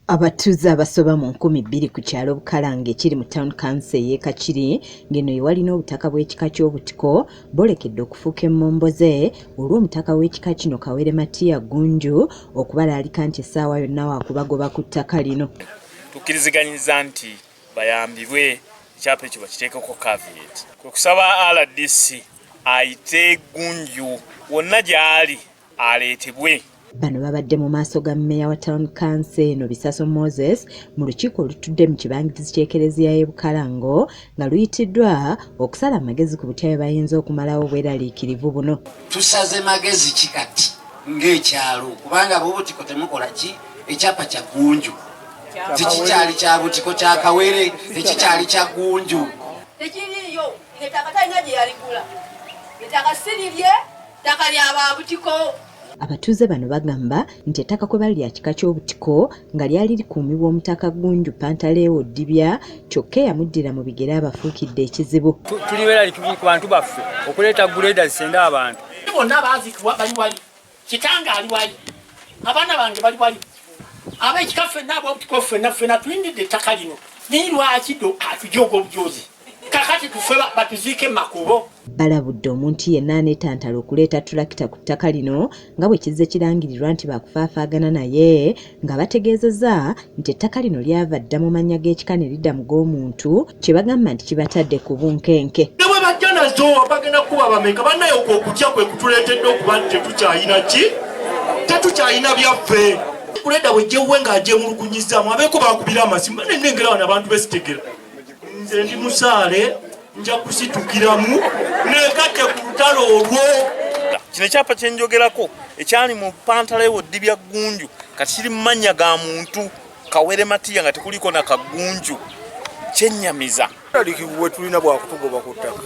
Abatuuze abasoba mu 2000 ku kyalo Bukalango ekiri mu Town Council ey'e Kakiri ng'eno ye wali n'obutaka bw'ekika ky'Obutiko boolekedde okufuuka emmomboze olw'omutaka w'ekika kino Kawere Matia Ggunju okubalaalika nti essaawa yonna waakubagoba ku ttaka lino. Tukkiriziganyiza nti bayambibwe ekyapa ekyo bakiteekeko caveat. Kwe kusaba RDC ayite Ggunju wonna gy'ali aleetebwe. Bano babadde mu maaso ga mmeeya wa Town Council eno Bisaso Moses mu lukiiko olutudde mu kibangirizi ky'Ekereziya y'e Bukalango nga luyitiddwa okusala amagezi ku butya bwe bayinza okumalawo obweraliikirivu buno. Tusaze magezi ki kati ng'ekyalo kubanga ab'Obutiko temukola ki ekyapa kya Ggunju tekikyali kya Butiko kya Kawere tekikyali kya Ggunju. Tekiriiyo ng'ettaka talina gye yaligula ettaka si lirye ttaka lya ba Butiko. Abatuuze bano bagamba nti ettaka kwe bali lya kika ky'Obutiko nga lyali likuumibwa Omutaka Ggunju Pantaleewo Ddibya kyokka eyamuddira mu bigere abafuukidde ekizibu. Tuli beeraliikirivu ku bantu baffe okuleeta guleeda zisende abantu. Bonna baazikibwa bali wali, kitange ali wali, abaana bange bali wali, ab'ekika ffenna ab'Obutiko ffenna ffenna tulindidde ettaka lino. Naye lwaki atujooga obujoozi? Kakati tufe batuziike mu makubo. Balabudde omuntu yenna aneetantala okuleeta tulakita ku ttaka lino nga bwe kizze kirangirirwa nti baakufaafaagana naye nga bategeezezza nti ettaka lino lyava dda mu mannya g'ekika ne lidda mu g'omuntu kye bagamba nti kibatadde ku bunkenke. Ne bwe bajja nazo bagenda kukuba bameka bannaye okwo okutya kwe kutuleetedde okuba nti tetukyalina ki tetukyalina byaffe. Kuleda bwe jewwe ng'agyemulugunyizzaamu abeeko bakubira amasimu banennengera wano abantu besitegera. Nze ndi musaale nja kusitukiramu negatte ku lutalo olwo. Kino ekyapa kye njogerako ekyali mu Pantaleewo Ddibya Ggunju kati kiri mu mannya ga muntu Kawere Matiya nga tekuliko na Kaggunju, kyennyamiza. Bwe tulina bwakutugoba ku ttaka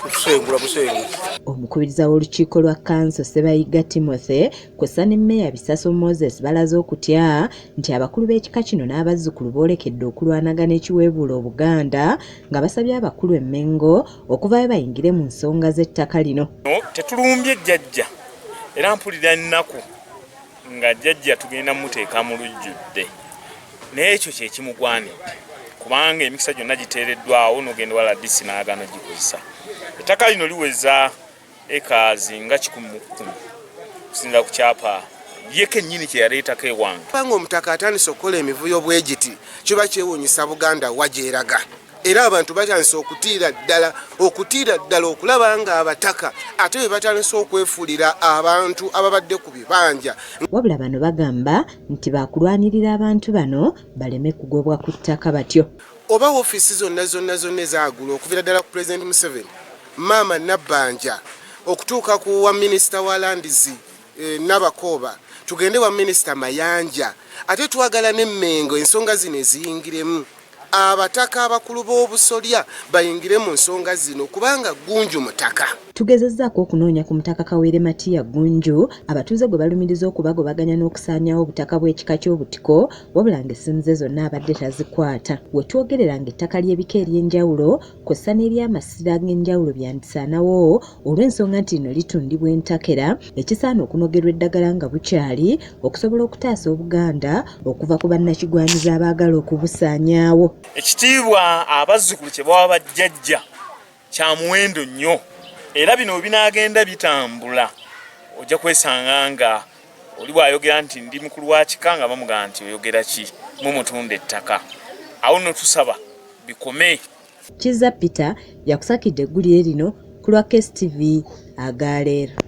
kutusengula busenguzi. Omukubiriza w'olukiiko lwa kkanso Ssebayiga Timothy kw'ossa ne Mmeeya Bisaso Moses balaze okutya nti abakulu b'ekika kino n'abazzukulu boolekedde okulwanagana ekiweebuula Obuganda nga basabye abakulu e Mmengo okuvaayo bayingire mu nsonga z'ettaka lino. Tetulumbye jjajja era mpulira ennaku nga jjajja tugenda muteeka mu lujjudde naye ekyo kye kimugwanidde kubanga emikisa gyonna giteereddwawo n'ogenda wala DC n'agaana ogikozesa. Ettaka lino liweza ekazi nga 110 okusinziira ku kyapa ye kennyini kye yaleetako ewange. Kubanga omutaka atandise okukola emivuyo bwegiti kiba kyewuunyisa Buganda wa gyeraga era abantu batandise okutiira ddala okutiira ddala okulaba nga abataka ate be batandise okwefuulira abantu ababadde ku bibanja. Wabula bano bagamba nti baakulwanirira abantu bano baleme kugobwa ku ttaka batyo. Oba woofiisi zonna zonna zonna ezaagula okuviira ddala ku Pulezidenti Museveni, Maama Nabbanja okutuuka ku wa minisita wa landizi Nabakooba tugende wa minisita Mayanja ate twagala ne Mmengo ensonga zino eziyingiremu abataka abakulu b'obusolya bayingire mu nsonga zino kubanga Ggunju mutaka. Tugezezzaako okunoonya ku mutaka Kawere Matia Ggunju abatuuze gwe balumiriza okubagobaganya n'okusaanyaawo obutaka bw'ekika ky'Obutiko wabula ng'essimu ze zonna abadde tazikwata. We twogerera ng'ettaka ly'ebika ery'enjawulo kw'ossa n'ery'amasiro ag'enjawulo byandisaanawo olw'ensonga nti lino litundibwa entakera ekisaana okunogerwa eddagala nga bukyali okusobola okutaasa Obuganda okuva ku bannakigwanyizi abaagala okubusaanyaawo. Ekitiibwa abazzukulu kye bawa bajjajja kya muwendo nnyo era bino bwe binaagenda bitambula ojja kwesanga nga oli bw'ayogera nti ndi mukulu wa kika nga bamugamba nti oyogera ki mumutunda ettaka. Awo nno tusaba bikome. Kizza Peter yakusakidde eggulire lino ku lwa KSTV agaleero.